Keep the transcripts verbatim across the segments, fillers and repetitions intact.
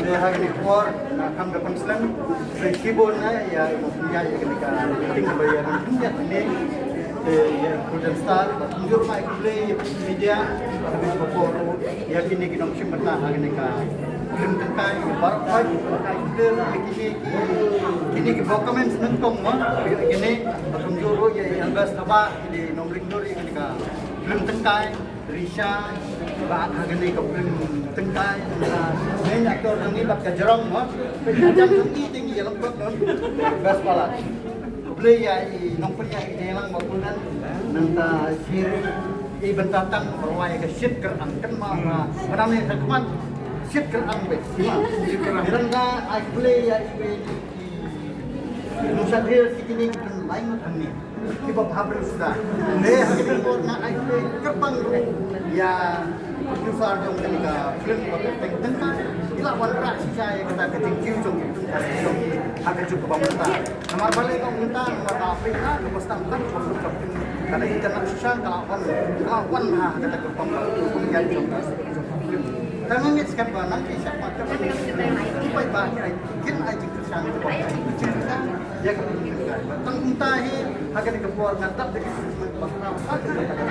Te ha kane ka por, nga kham da pynslem, khublei shibun, eh, ïa, ïa kane ka meeting ba ïa ring ïa kane, te ïa Golden Star, bad kumjuh ruh ai khublei ïa media, ha kane ka por ruh, ïa kine ki nongshim bynta ha kane ka film Tyngkai, ïa baroh ai khublei ïa kine ki, kine ki ba comment nyngkong mo, ïa kine, bad kumjuh ruh ïa Elvis Thabah, kine nongring dur ïa kane ka film Tyngkai. Risha, ba ha kane ka film Tyngkai, ba main actor jong ngi bad ka jrong mo. Ka jrong jong ngi te ngi ïalam kot don. Best pala. Khublei ïa i nongpynïaid i dei lang ba kunan. Nangta sir i bynta tang ba rwai ka Shit Kyrang kan ma ma. Ba name ka khmat Shit Kyrang be. Nangta ai khublei ïa i be i nongshad reel shi kine ki pynlait ngut hangne. Kiba bha briew suda. Ne ha kane ka por nga ai khublei kyrpang ruh ïa producer jong kane ka film ba ka Tyngkai. I la wanrah shisha ïa kata ka jingkiew jong ki producer jong ki ha ka juk kaba mynta. Namar balei ka mynta namar ba Afrika kaba sdang kan jong ka film. Ka dei international ka la wan, ka la wan ha kata ka pam ka jong ka film. Tang ngeit skhem ba nang ki shah pat ka film. Ki paidbah ki ai, kin ai jingkyrshan, ki ai jingkyrshan ïa ka film Tyngkai. Tang kumta hi ha kane ka por nga dap da ki film ba khraw ha kane ka por.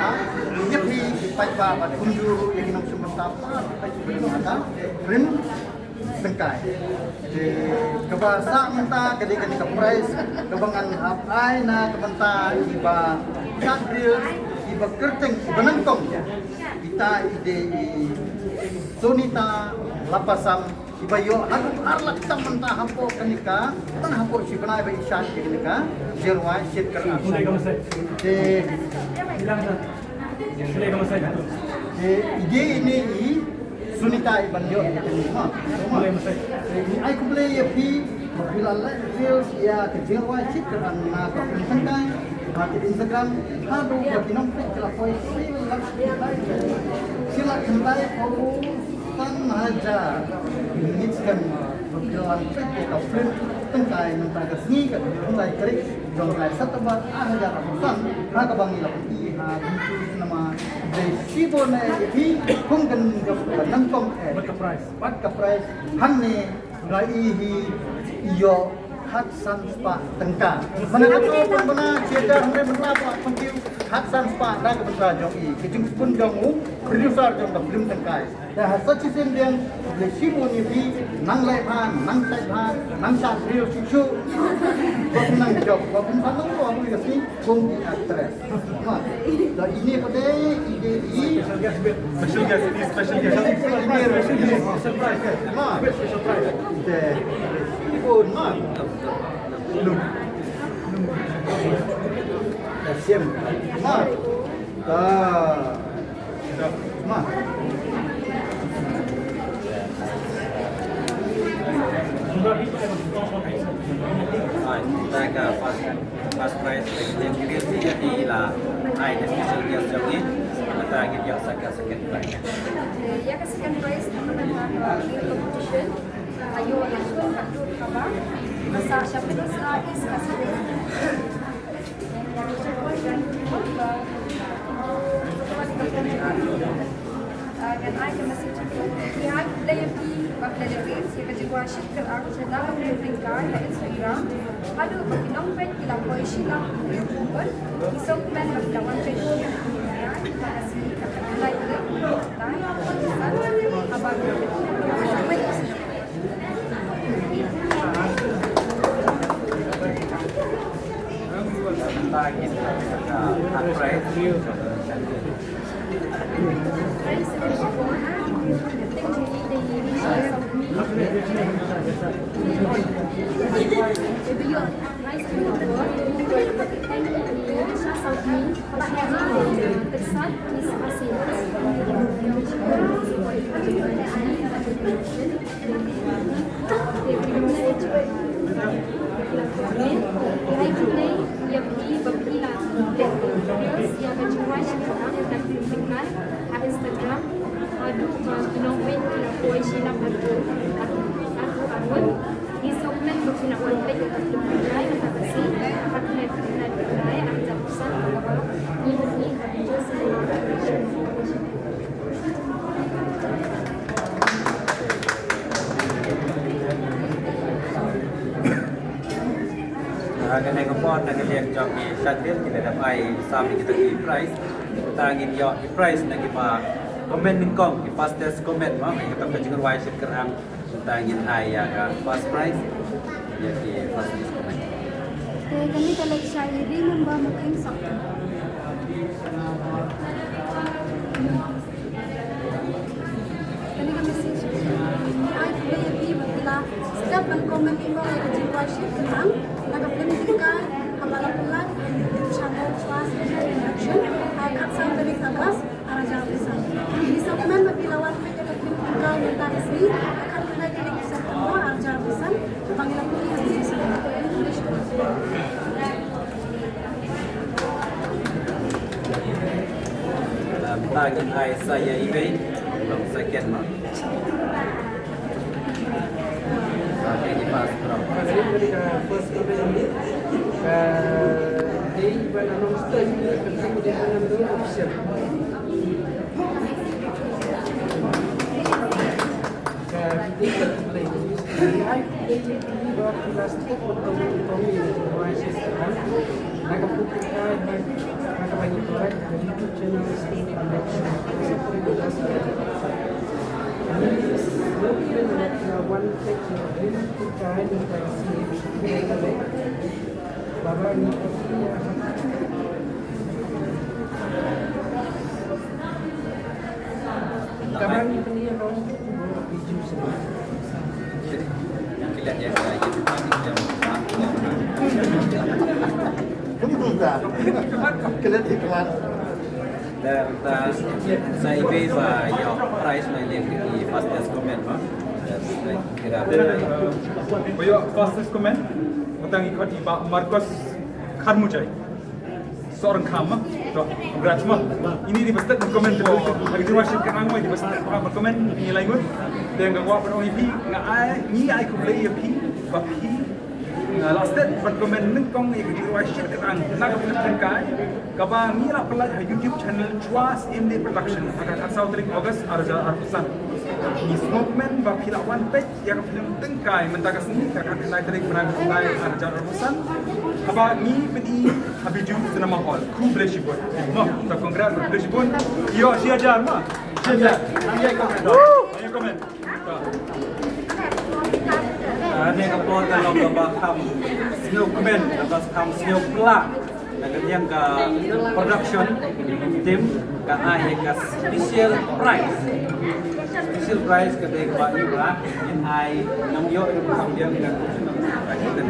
Ïa phi ki paidbah bad kumjuh ïa ki nongshim bynta ba phi peit film ha ka film Tyngkai. Te kaba sah mynta ka dei kane ka prize kaba ngan hap ai na ka bynta kiba shad reel, kiba kyrteng, kiba nyngkong. Ita i dei i Sunita Lapasam, iba ïoh haduh ar lak tam mynta hapoh kane ka, tang hapoh shi bnai ba i shad ïa kane ka jingrwai Shit Kyrang. Te, te i dei ine i Sunita iban ïoh ïa kane, ha. Te ngi ai khublei ïa phi ba phi la leh reels ïa ka jingrwai Shit Kyrang na ka Tyngkai, ha ka Instagram, haduh ba ki nongpeit ki la poi shi lak khyndai, shi lak khyndai phew san hajar. Ngi ngeit skhem ba phi la peit ïa ka film Tyngkai mynta ka sngi, ka khyndai tarik jong u bnai September ar hajar arphew san, ha kaba ngi la pyni ha Myntdu Cinema. Khublei shibun ïa phi kum ka nongkong eh bad ka prize, bad ka prize hangne. Nga i hi ïoh khatsan spah tyngka. Mana ka tu pun bana check hynrei mynta ba pyntiu khatsan spah na ka bynta jong i. Ka jingpun jong u producer jong ka film Tyngkai. Te ha sa shisien biang khublei shibun ïa phi, nang leh bha, nang shad bha, nang shad reel shuh shuh. Ba phi nang jop, ba phi nang nang ruh ha ka sngi kum ki actress. Ma, da ine pat de, ine i special guest, special guest, special guest, special guest, special guest. Ma, special prize. De, i bun, ma. Lum. Da sim. Ma. Da. Ma. Ai, ta ka first, first prize, second prize, jadi la ai ka special guest jong ngi, mata ngi ïa sa ka second prize. Ïa ka second prize, ka mena ha ka competition, ayo la shun ka dur ka ba, masa sha pyndosa is ka second. Ngan ai ka message. Ngi ai khublei ïa phi ba phi la leh reels ïa ka jingrwai Shit Kyrang na ka Instagram. Haduh ba ki nongpeit ki la poi shi lak. Ngi sngewkmen ba phi la wan peit ïa ka sngi ka khyndai tarik. Haba Instagram. Haduh ba ki nongpeit ki la poi shi lak haduh, haduh, haduh arwon. Ngi sngewkmen ba phi la wan peit ïa ka film Tyngkai na ka sngi. Haduh Tyngkai, haduh Tyngkai, haduh Tyngkai. Ngi, ngi, ngi, ngi, ngi, ngi. Kane ka por na ka liang jong ki shakri ki la dep ai sam ïa kita ki prize. Te ngin ïoh ki prize na kiba comment nyngkong, ki fastest comment mo, ïa kata ka jingrwai shit kyrang. Te ngin ai ïa ka first prize ïa ki fastest comment. Te kane ka leit sha ïa i Rinumba Mukheng Sok. Kane ka message. Ai khublei ïa phi ba phi la step ban comment ïa ka jingrwai shit kyrang na ka film Tyngkai kaba la pynlait ha YouTube channel Trust Production ha ka khatsaw tarik August ar hajar arphew san. Ngi sngewkmen ba phi la wan peit ïa ka film Tyngkai mynta ka sngi ha ka khatkhyndai tarik September ar hajar arphew san. Ba ngi la pynlait ha ka Mynta ngin ai sa ïa iwei long second ma. Sa ïa i first round. First round. Ka dei ban announce ta ïa ka dei ban announce official. Sa iwei ba ïoh prize na liang ki fastest comment ma. Ba ïoh fastest comment. Mynta ngi khot i Bah Marcos Kharmujai. Sorang kham ma. To, congrats ma. Ini dei ba step comment to. Agi dei ba shit kyrang ma, dei ba step comment ini lai ngut. Te nga kwah ban ong ïa phi, nga ai, ngi ai khublei ïa phi ba phi la step ban comment nyngkong ïa ka jingrwai shit kyrang na ka film Tyngkai kaba ngi la pynlait ha YouTube channel Chwa Syiem Dei Production ha ka khatsaw tarik August ar hajar arphew san. Ngi sngewkmen ba phi la wan peit ïa ka film Tyngkai mynta ka sngi ka khatkhyndai tarik bnai July ar hajar arphew san. Haba ngi pyni ha Bijou Cinema Hall. Khublei shibun. Mo, to congrats, khublei shibun. Ïoh shi hajar mo. Shi hajar. Nang ïa comment. Ïa comment. Kane ka por ka long kaba kham sngewkmen, kaba kham sngewpla. Na ka liang ka production team ka ai ka special prize. Special prize ka dei kaba ïa ba ngin ai, ngam ïoh ïa ka liang ka production.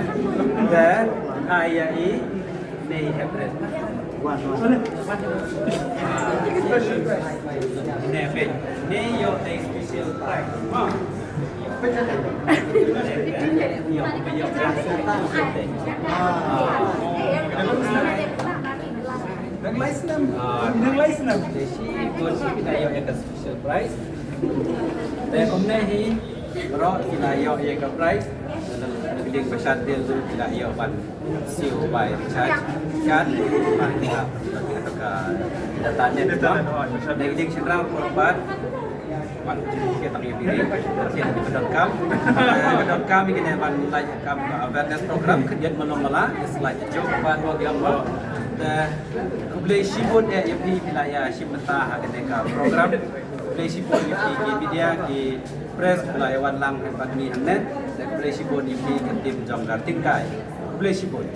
Te ai ïa i Nei Hepret. Wan, wan. Nei Hepret. Nei ïoh nei special prize. Nang lai snem. Nang lai snem. Te shi ko shi ki la ïoh ïa ka special prize. Te kumne hi baroh ki la ïoh ïa ka prize. Nang ding ba shad dil ki la ïoh ban siew bai recharge card ban ka data net. Nang ding shynrang por pat. Wan, ke tang ïa phi, ke ka dot com. Ka dot com ïa kane ban lait kam ka awareness program, khyndiat manom mala, is like a joke, ban wa giam wa. Te khublei shibun ïa phi, phi la ïa shim bynta ha kane ka program. Khublei shibun ïa phi ki media, ki press, phi la ïa wan lang ha pat ni hangne. Te khublei shibun ïa phi ka team jong ka Tyngkai. Khublei shibun.